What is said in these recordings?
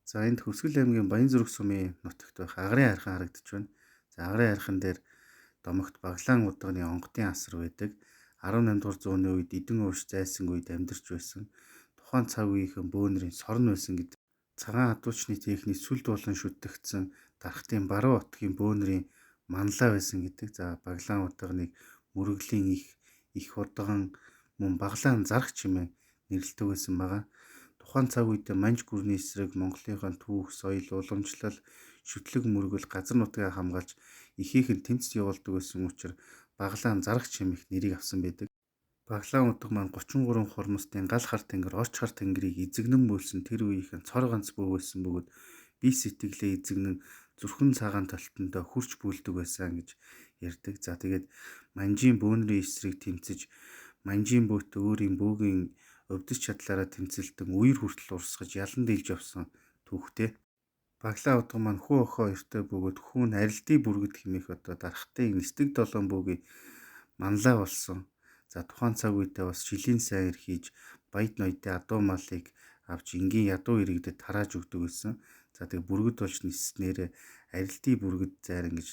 За энд Хөвсгөл аймгийн Баянзүрх сумын нутагт байх агарын хайрхан харагдаж байна. За агарын хайрхан дээр домогт Баглаан удганы онгодын асар байдаг. 18 дугаар зууны үед Эдэн уурш зайсан үед амьдарч байсан. Тухайн цаг үеийнхэн бөөнөрийн сорн байсан гэдэг. Цагаан адуучны техник сүлд болон шүтгдсэн Дархтын баруун отгийн бөөнөрийн манлаа байсан гэдэг. За Баглаан удганыг мөрөглийн их их удган мөн Баглаан зарх чимээ нэрлэдэг байсан байгаа. Тухайн цаг үед манж гүрний эсрэг Монголынхаа түүх, соёл, уламжлал, шүтлэг мөргөл газар нутгаа хамгаалж ихээхэн тэмцэж явуулдаг байсан учраас Баглаан зарах чимэх нэрийг авсан байдаг. Баглаан утга маань 33 хормостын гал хар тэнгэр, орч хар тэнгэрийг эзэгнэн бөөлсөн тэр үеийнхэн цор ганц бөө байсан бөгөөд бие сэтгэлээ эзэгнэн зүрхэн цагаан толтондоо хурч бүлдэг байсан гэж ярьдаг. За тэгээд манжийн бөөнрийн эсрэг тэмцэж манжийн бөөт өөрийн бөөгийн өвдөж чадлаараа тэмцэлтэн үер хүртэл урсгаж ялан дийлж явсан түүхтэй. Баглаа утга маань хүү охоо хоёртой бөгөөд хүүн арилдын бүргэд хэмээх одоо дархтын нисдэг долоон бөөгийн манлай болсон. За тухайн цаг үедээ бас шилийн сайн хийж баяд ноёдын адуу малыг авч энгийн ядуу иргэдэд тарааж өгдөг байсан. За тэгээ бүргэд болж ниснээр арилдын бүргэд зайран гэж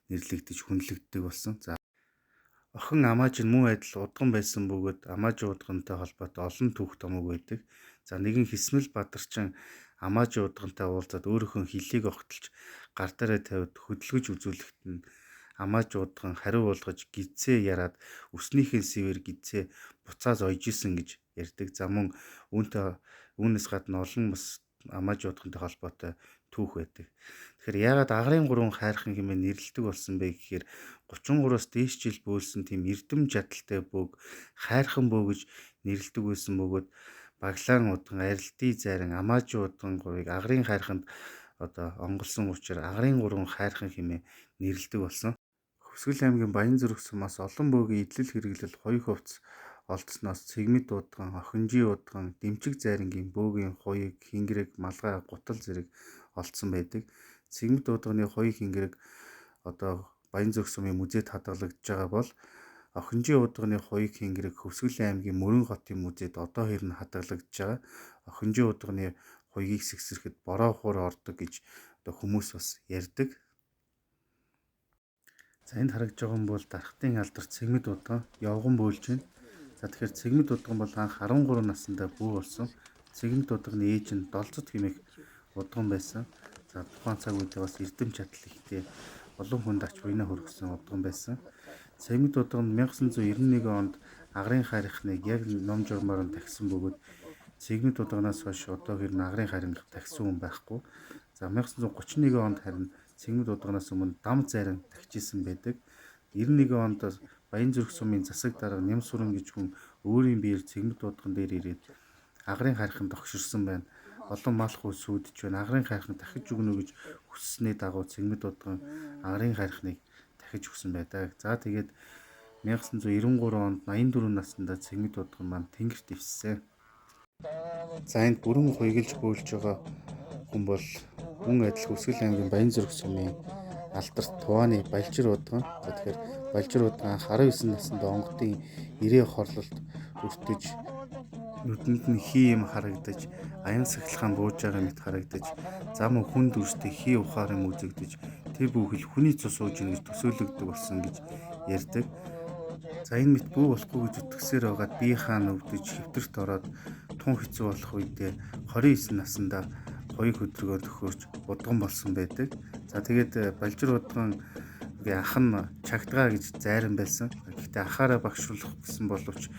нэрлэгдэж хүндлэгддэг болсон. За охин Амааж нь мөн адил удган байсан бөгөөд Амааж удгантай холбоотой олон түүх томог байдаг. За нэгэн Хисмэл Бадарчин Амааж удгантай уулзаад өөрийнхөө хөлийг огтолж гар дээрээ тавиад хөдөлгөж үзүүлэхэд нь Амааж удган хариу болгож гидсээ яраад өснийхөө сэвэр гидсээ буцааз ойж исэн гэж ярьдаг. За мөн үүнээс гадна олон бас Амааж удгантай холбоотой түүх байдаг. Тэгэхээр яагаад агарын гурван хайрхан хэмээн нэрлэдэг болсон бэ гэхээр 33-аас дээш жил бөөлсөн тийм эрдэм чадaltaй бөөг хайрхан бөө гэж нэрлэдэг байсан бөгөөд Баглаан удган, Арилдын зайран, Амаажи удган гурвыг агарын хайрханд одоо онгойлсон учраас агарын гурван хайрхан хэмээн нэрлэдэг болсон. Хөвсгөл аймгийн Баянзүрх сумаас олон бөөгийн эдлэл хэрэглэл хоёу хувцас олдсноос Цэгмэд удган, Охинжийн удган, Дэмчиг зайрангийн бөөгийн хуйг, хингэрэг, малгай, гутал зэрэг олдсон байдаг. Цэгмэд удганы хуйг хингэрэг одоо Баянзүрх сумын музейд хадгалагдж байгаа бол Охинжийн удганы хуйг хингэрэг Хөвсгөл аймгийн Мөрөн хотын музейд одоо хэрнэ хадгалагдж байгаа. Охинжийн удганы хуйгийг сэгсрэхэд бороо хуур ордог гэж одоо хүмүүс бас ярьдаг. За энд харагдж байгаа нь бол Дархтын алдарт Цэгмэд удган явган бөөлж байна. За тэгэхээр Цэгмэд удган бол анх 13 наснда бүү болсон. Цэгмэд удганы ээж нь Долцод хэмээх удган байсан. За тухайн цаг үед бас эрдэм чадал ихтэй олон хүнд ач буянаа хүргэсэн удган байсан. Цэгмэд удган 1991 онд агарын хайрхныг яг ном журмаар нь тагсан бөгөөд Цэгмэд удганаас хойш одоо хэр агарын хайрханг тагсан хүн байхгүй. За 1931 онд харин Цэгмэд удганаас өмнө Дам зайран тагчилсан байдаг. 91 онд Баянзүрх сумын засаг дарга Нямсүрэн гэж хүн өөрийн биеэр Цэгмэд удган дээр ирээд агарын хайрханд огширсан байна. Олон мал хүү сүйдэж байна. Агарын хайрхан дахиж өгнө гэж хүссэний дагуу Цэгмэд удган агарын хайрхныг дахиж өгсөн байдаг. За тэгээд 1993 онд 84 наснда Цэгмэд удган маань тэнгэрт ивссэн. За энд бүрэн хуйгалж бөөлж байгаа хүн бол мөн адил Хөвсгөл аймгийн Баянзүрх сумын алдарт Тувааны Балжир удган. За тэгэхээр Балжир удган анх 19 наснда онгодын ирээ хорлолт өртөж нүдэнд нь хий юм харагдаж аян сахилгаан бууж байгаа мэт харагдаж зам хүн дүрстэй хий ухаар юм үзэгдэж тэр бүхэл хүний цус ууж ийн гэж төсөөлөгдөг болсон гэж ярьдаг. За энэ мэт бүү болохгүй гэж үтгэсээр байгаад бие хаан өвдөж хэвтэрт ороод тун хэцүү болох үедээ 29 наснда хоёуг өдрөгөө төхөөрч удган болсон байдаг. За тэгээд Балжир удган ах нь чагдгаа гэж зайран байсан. Гэхдээ ахаараа багшруулах гэсэн боловч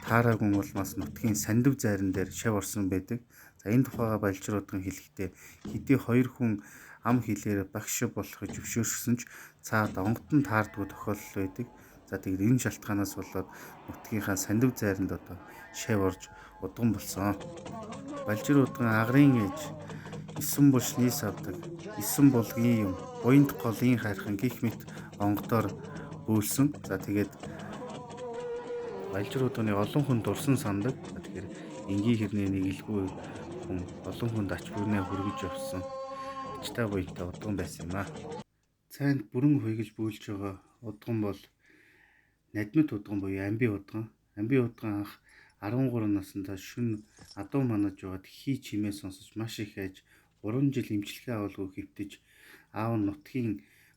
таараагүй улмаас нутгийн сандив зайран дээр шав орсон байдаг. За энэ тухайга Балжир удган хэлэхдээ хэдий хоёр хүн ам хэлээр багш болохыг зөвшөөрсөн ч цаад онгодон таардгүй тохиолдол байдаг. За тэгээд энэ шалтгаанаас болоод нутгийнхаа сандив зайранд одоо шав орж удган болсон. Балжир удган агарын ээж 9 булшны савдаг, 9 булгийн юм, буянт голын хайрхан гих мэт онгодоор бөөлсөн. За тэгээд Балжир удганы олон хүн дурсан сандаг. Тэгэхээр энгийн хэрнээ нэгэлгүй хүн олон хүнд ач бүрнээ хүргэж явсан ачтай буянтай удган байсан юм аа. Цайнд бүрэн хуйгалж бөөлж байгаа удган бол Надмид удган буюу Амби удган. Амби удган анх 13 наснда шөнө адуу манаж яваад хий чимээ сонсож маш их айж 3 жил эмчилгээ авалгүй хэвтэж аав нь нутгийн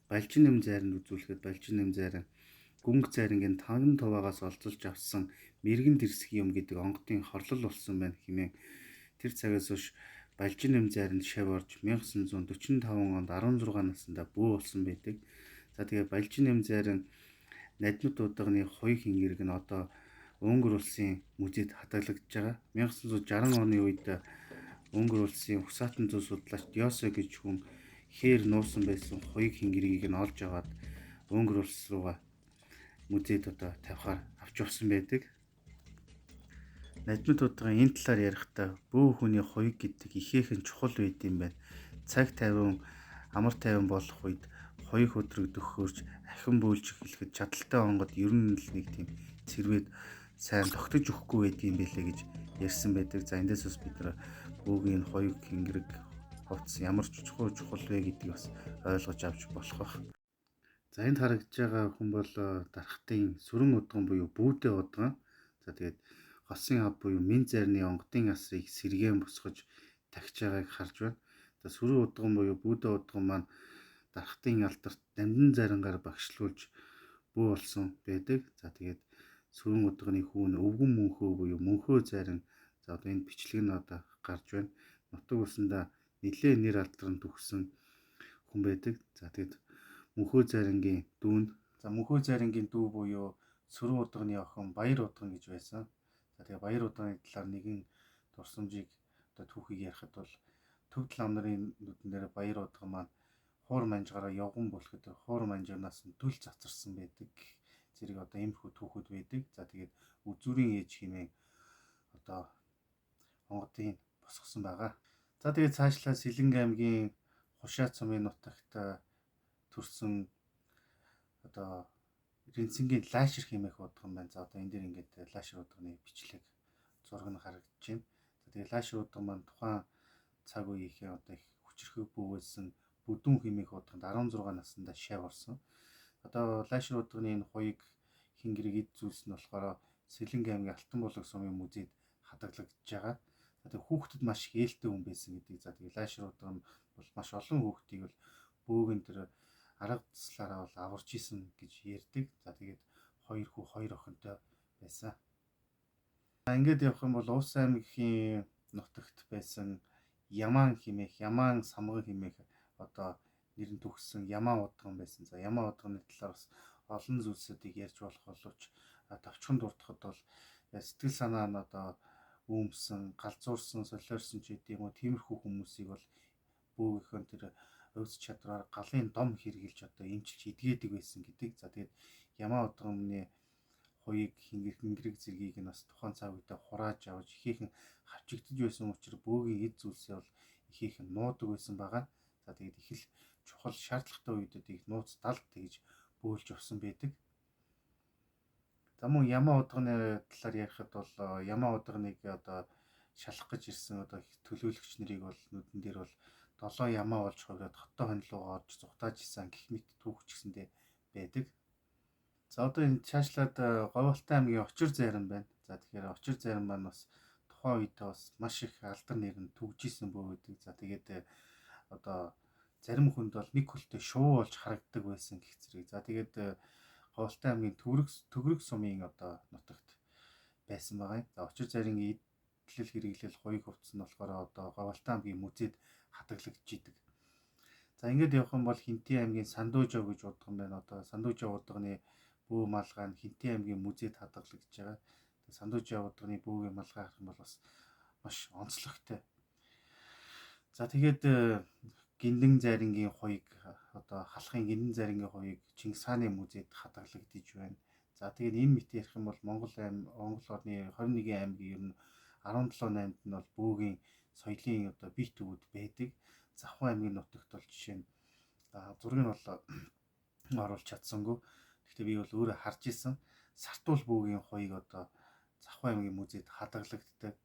Балжин нэм зайранд үзүүлэхэд Балжин нэм зайран гүнг зайрангийн таган туваагаас олзолж авсан мэрэгэн дэрсэх юм гэдэг онгодын хорлол болсон байна хэмээн тэр цагаас хойш Балжин нэм зайранд шав орж 1945 онд 16 наснда бүү болсон байдаг. За тэгээ Балжин нэм зайран Надмид удагны хуйг хингэрэг нь одоо Унгар улсын музейд хадгалагдаж байгаа. 1960 оны үед Унгар улсын Хусаатан зүй судлаач Диосо гэж хүн хээр нуусан байсан хуйг хингэргийг нь олж аваад Унгар улс руугаа музейд одоо тавихаар авч явсан байдаг. Надмид удгын энэ талаар ярихдаа бөө хүний хуйг гэдэг ихээхэн чухал байд юм байна. Цаг тайван амар тайван болох үед хуйг хөдрөгдөх хөрж ахин бөөлж эхлэхэд чадaltaй онгод ер нь л нэг тийм цэрвэд сайн тогтож өгөхгүй байдгийм билээ гэж ярьсан байдаг. За эндээс бас бид нар бөөгийн хуйг хингэрэг хувцас ямар ч чухал чухал вэ гэдгийг бас ойлгож авч болох байх. За энд харагдж байгаа хүн бол дархтын сүрэн удган буюу бүүдэ удган. За тэгээд хосын ав буюу мэн зайрны онгодын асрыг сэргээн босгож тахиж байгааг харж байна. За сүрэн удган буюу бүүдэ удган маань дархтын алдарт дамдын зайрангаар багшлуулж бүү болсон байдаг. За тэгээд сүрэн удганы хүүн өвгөн мөнхөө буюу мөнхөө зайран, за одоо энэ бичлэг нь одоо гарч байна. Нутаг усандаа нэлээ нэр алдран төгссөн хүн байдаг. За тэгээд мөнхөө зайрангийн дүүн, за мөнхөө зайрангийн дүү буюу сүрэн удганы охин Баяр удган гэж байсан. За тэгээ Баяр удганы талаар нэгэн дурсамжийг одоо түүхийг ярихад бол төвд лам нарын нүдэн дээр Баяр удган маань хуур манжгаараа явган бүлэхэд хуур манжигнаас нь дүл цацарсан байдаг зэрэг одоо иймэрхүү түүхүүд байдаг. За тэгээд үзүүрийн ээж хэмээн одоо онгодын босгосон байгаа. За тэгээд цаашлаа Сэлэнг аймгийн Хушаа цумын нутагт төрсэн одоо Рэнцэнгийн Лаашир хэмээх удган байна. За одоо энэ дэр ингээд Лаашир удганы бичлэг зураг нь харагдаж байна. За тэгээд Лаашир удган маань тухайн цаг үеийнхээ одоо их хүчирхэг бүү байсан Бүдүүн хэмээх удганд 16 наснда шав орсон. Одоо Лаашир удганы энэ хуйг хингэрэг эд зүйлс нь болохоор Сэлэнг аймгийн Алтан булаг сумын музейд хадгалагдаж байгаа. За тэгээд хүүхдэд маш их ээлтэй хүн байсан гэдэг. За тэгээд Лаашир удган бол маш олон хүүхдийг бол бөөгөн тэр арга заслаараа бол аварч исэн гэж ярьдаг. За тэгээд хоёр хүү хоёр охинтой байсан. За ингээд явах юм бол Уус аймгийн нутагт байсан Ямаан хэмээх, Ямаан самган хэмээх одоо нэр нь төгссөн Ямаан удган байсан. За Ямаан удганы талаар бас олон зүйлсүүдийг ярьж болох боловч товчхон дурдахад бол сэтгэл санаа нь одоо үүмсэн, галзуурсан, солиорсон ч гэдэм үү тиймэрхүү хүмүүсийг бол бөөгийнхөө тэр увьц чадвараар галын дом хэрглэж одоо эмчилж эдгээдэг байсан гэдэг. За тэгээд Ямаан удганы хуйг хингэрэг зэргийг нь бас тухайн цаг үедээ хурааж авч ихээхэн хавчигдаж байсан учраас бөөгийн эд зүйлсээ бол ихээхэн нуудаг байсан байгаа. За тэгээд их л чухал шаардлагатай үедэд их нууц далд тэгж бөөлж явсан байдаг. За мөн Ямаан удганы талаар ярихад бол Ямаан удганыг одоо шалах гэж ирсэн одоо төлөөлөгч нарыг бол нүдэн дээр бол 7 ямаа болж хувираад хоттой хонь руугаа орж зугатааж исэн гэх мэт түүх ч гэсэндээ байдаг. За одоо энэ цаашлаад Говьалтай аймгийн Очир зайран байна. За тэгэхээр Очир зайран маань бас тухайн үед бас маш их алдар нэр нь түгжсэн бөө байдаг. За тэгээд одоо зарим хүнд бол нэг хөлтэй шувуу болж харагддаг байсан гэх зэрэг. За тэгээд Говьалтай аймгийн Төгрөг сумын одоо нутагт байсан байгаа юм. За Очир зайрын эдлэл хэрэглэл хуйг хувцас нь болохоор одоо Говьалтай аймгийн музейд хадгалагдаж идэг. За ингээд явах юм бол Хинтээ аймгийн Сандуужав гэж удган байна. Одоо Сандуужав удганы бөө малгай нь Хинтээ аймгийн музейд хадгалагдаж байгаа. Сандуужав удганы бөөгийн малгай харах юм бол бас маш онцлогтой. За тэгээд Гиндэн зайрангийн хуйг одоо халахын Гиндэн зайрангийн хуйг Чингис хааны музейд хадгалагдаж байна. За тэгээд энэ мэт ярих юм бол Монгол айм Монгол орны 21 аймгийн ер нь 17 8-нд нь бол бөөгийн соёлын одоо бие төвүүд байдаг. Завхан аймгийн нутагт бол жишээ нь зургийг нь бол оруулж чадсангүй. Гэхдээ би бол өөрөө харж исэн. Сартуул бөөгийн хуйг одоо Завхан аймгийн музейд хадгалагддаг.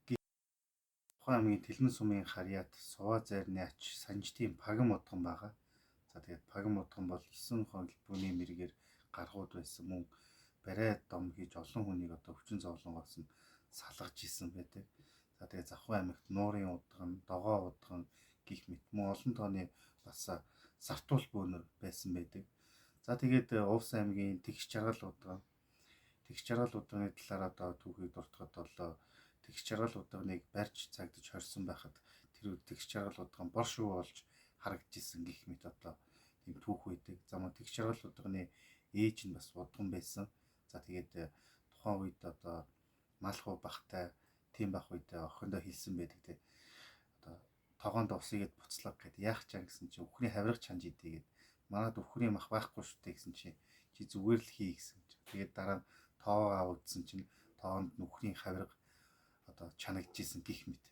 Тухайн аймгийн Тэлмэн сумын харьяат Суваа зайрны ач Санждын Паган удган байгаа. За тэгээд Паган удган бол 9 холбооны мэргээр гаргууд байсан мөн барай дом хийж олон хүнийг одоо хүчин зовлонгоос нь салгаж исэн байдаг. За тэгээ Завхан аймагт Нуурын удган, Догоо удган гэх мэт мөн олон тооны бас сартуул бөөнөр байсан байдаг. За тэгээд Увс аймгийн Тэгш Жаргал удган, Тэгш Жаргал удганы талаар одоо түүхийг дуртахад бол Тэгш Жаргал удганыг барьж цагдаж хорьсон байхад тэр үед Тэгш Жаргал удган бор шүү болж харагдаж исэн гэх мэт одоо тийм түүх байдаг. За мөн Тэгш Жаргал удганы ээж нь бас удган байсан. За тэгээд тухайн үед одоо малхуу бахтай тийм байх үед охиндоо хэлсэн байдаг те. Одоо тогоонд ус игээд буцлага гэд яах чам гэсэн чи үхрийн хавирга чанж идэ гэд. Манад үхрийн мах байхгүй шүү дээ гэсэн чи чи зүгээр л хий гэсэн чи. Тэгээд дараа нь тоогоо авагдсан чинь тоогонд нүхрийн хавирга одоо чанагдчихсэн гих мэт.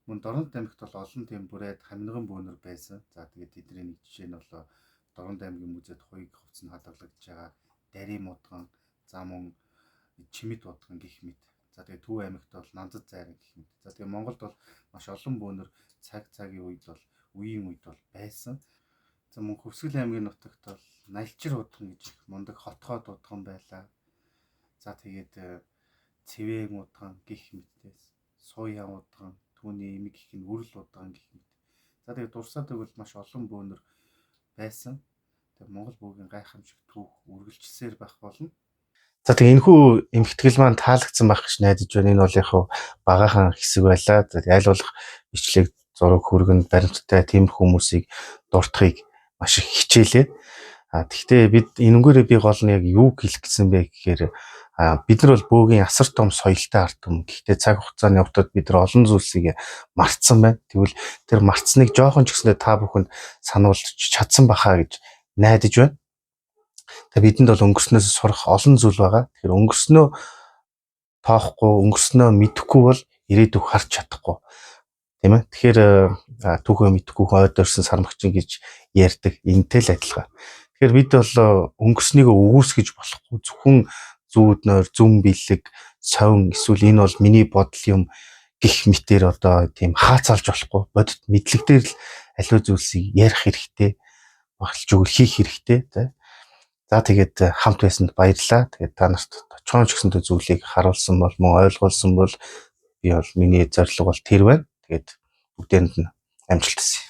Мөн Дорнод аймагт бол олон тийм бүрээд хамниган бөөнөр байсан. За тэгээд тэдний нэг жишээ нь бол Дорнод аймгийн музейд хуйг хувцас нь хадгалагдж байгаа Дарим удган, за мөн Чимэд удган гих мэт. За тэгээд Төв аймагт бол Нандад зайран гих мэт. За тэгээд Монголд бол маш олон бөөнөр цаг цагийн үед бол үеийн үед бол байсан. За мөн Хөвсгөл аймгийн нутагт бол Налчир удган гэж их мундаг хотхоод удган байлаа. За тэгээд Цэвэн удган гих мэтээс Сууян удган, түүний эмэг гих нь Үрэл удган гих мэт. За тэгээд дурсаад өгвөл маш олон бөөнөр байсан. Тэгээд Монгол бөөгийн гайхамшиг түүх үргэлжилсээр байх болно. За тэгээ энэхүү эмхтгэл маань таалагдсан байх гэж найдаж байна. Энэ бол яг хав багаахан хэсэг байлаа. Аль болох бичлэг зураг хөргөнд баримттай тиймэрхүү хүмүүсийг дуртахыг маш их хичээлээ. А тэгвэл бид энэнгүүрээ би гол нь яг юу хэлэх гэсэн бэ гэхээр бид нар бол бөөгийн асар том соёлтой ард түмэн. Гэхдээ цаг хугацааны явдад бид нар олон зүйлсийг мартсан байна. Тэгвэл тэр мартсныг жоохон ч гэсэндээ та бүхэнд сануулж чадсан бахаа гэж найдаж байна. Тэгээ бидэнд бол өнгөрснөөс сурах олон зүйл байгаа. Тэгэхээр өнгөрснөө тоохгүй, өнгөрснөө мэдэхгүй бол ирээдүйг харж чадахгүй. Тийм ээ. Тэгэхээр түүхөө мэдэхгүй хүн ойд орсон сармагчин гэж ярьдаг. Энтэй л адилхан. Тэгэхээр бид бол өнгөрснийгөө үгүйсгэж болохгүй. Зөвхөн зүүд нойр, зүм бэлэг, совин эсвэл энэ бол миний бодол юм гих мэтэр одоо тийм хаацалж болохгүй. Бодит мэдлэг дээр л аливаа зүйлсийг ярих хэрэгтэй. Баглж өгөл хийх хэрэгтэй. За тэгээд хамт байсанд баярлалаа. Тэгээд та нарт товчхон ч гэсэнтэй зүйлийг харуулсан бол мөн ойлгуулсан бол би бол миний зорилго бол тэр байна. Тэгээд бүгдээрэнд нь амжилт хүсье.